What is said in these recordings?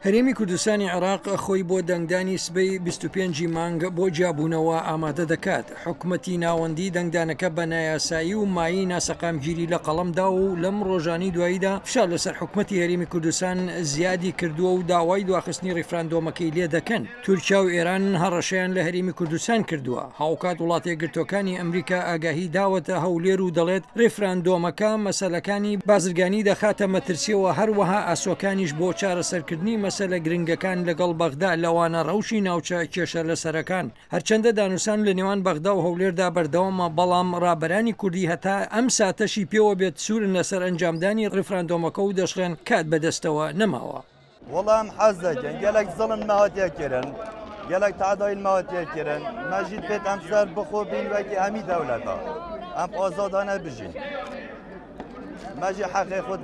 هەرێمی کوردستانی عێراق خۆی بۆ دەنگدانی سبەی 25 ی مانگ بۆ جیابوونەوە ئامادە دەکات، حکومەتی ناوەندی دەنگدانەکە بە نایاسایی و مایەی ناسەقامگیری لە قەڵەم دا و لەم ڕۆژانەی دواییدا فشار لەسەر حکومەتی هەرێمی کوردستان زیادی کردووە و داوای دواخستنی ڕیفراندۆمەکەی لێ دەکەن. تورکیا و ئێران هەڕەشەیان لە هەرێمی کوردستان کردووە، هاوکات وڵاتەیەکگرتووەکانی ئەمریکا ئاگاهی داوەتە هەولێر و دەڵێت، ڕیفراندۆمەکە مەسەلەکانی بازرگانی دەخاتە مەترسییەوە، هەروەها ئاسۆکانیش بۆ چارەسەرکردنی مەسەلە گرنگەکان لەگەڵ بەغدا، لەوانە ڕەوشی ناوچە کێشە لەسەرەکان. هەرچەندە دانوسان لە نێوان بەغدا و هەولێردا بەردەوامە، بەڵام ڕابەرانی کوردی هەتا ئەم ساتەشی پێوە بێت سوورن لەسەر ئەنجامدانی ڕیفراندۆمەکە و دەشڵێن کات بەدەستەوە نەماوە. وەڵا ئەم حەز دەکەن گەلەک زڵم لە هاتیە کرن گەلەک تەعدای لە هاتیە کرن مەژید پێت ئەم سەر بخۆ بین وەکی هەمی دەولەتا ئەم ئازادانە بژین مەژی حەقی خود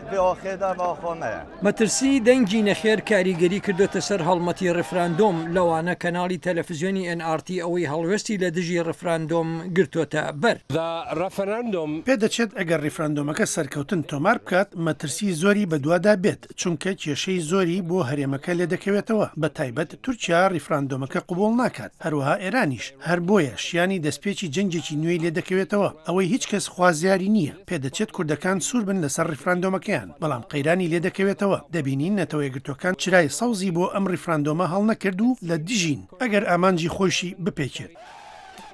بێ ئاخێدا بە ئاخۆمەیە. مەترسی دەنگی نەخێر کاریگەری کردۆتە سەر هەڵمەتی ڕیفراندۆم، لەوانە کەناڵی تەلەفزیۆنی ئێن ئاڕ تی ئەوەی هەڵوێستی لە دژی ڕیفراندۆم گرتۆتە بەر. The referendum. پێدەچێت ئەگەر ڕیفراندۆمەکە سەرکەوتن تۆمار بکات، مەترسی زۆری بەدوادا بێت، چونکە کێشەی زۆری بۆ هەرێمەکە لێدەکەوێتەوە، بەتایبەت تورکیا ڕیفراندۆمەکە قبوڵ ناکات، هەروەها ئێرانیش، هەر بۆیە شیانی دەستپێکی جەنگێکی نوێی لێدەکەوێتەوە، ئەوەی هیچ کەس خوازیاری نییە، پێدەچێت کوردەکان سوور بن لەسەر ڕیفراندۆمەکەیان، بەڵام قەیرانی لێدەکەوێتەوە، دەبینین نەتەوەیەکگرتووەکان چرای سەوزی بۆ ئەم ڕیفراندۆمە هەڵنەکرد و لە دژین، ئەگەر ئامانجی خۆیشی بپێکێت.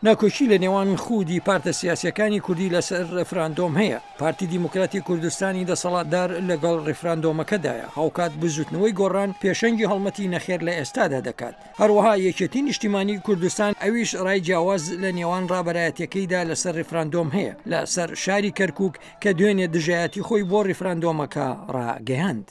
ناکۆکی لە نێوان خودی پارتە سیاسییەکانی کوردی لەسەر ڕێفراندۆم هەیە، پارتی دیموکراتی کوردستانی دەسەڵاتدار لەگەڵ ڕیفراندۆمەکەدایە، هاوکات بزوتنەوەی گۆڕان پێشەنگی هەڵمەتی نەخێر لە ئێستادا دەکات، هەروەها یەکێتی نیشتیمانی کوردستان ئەویش ڕای جیاواز لە نێوان ڕابەرایەتیەکەیدا لەسەر ڕیفراندۆم هەیە لەسەر شاری کەرکوک کە دوێنێ دژایەتی خۆی بۆ ڕیفراندۆمەکە ڕاگەیاند.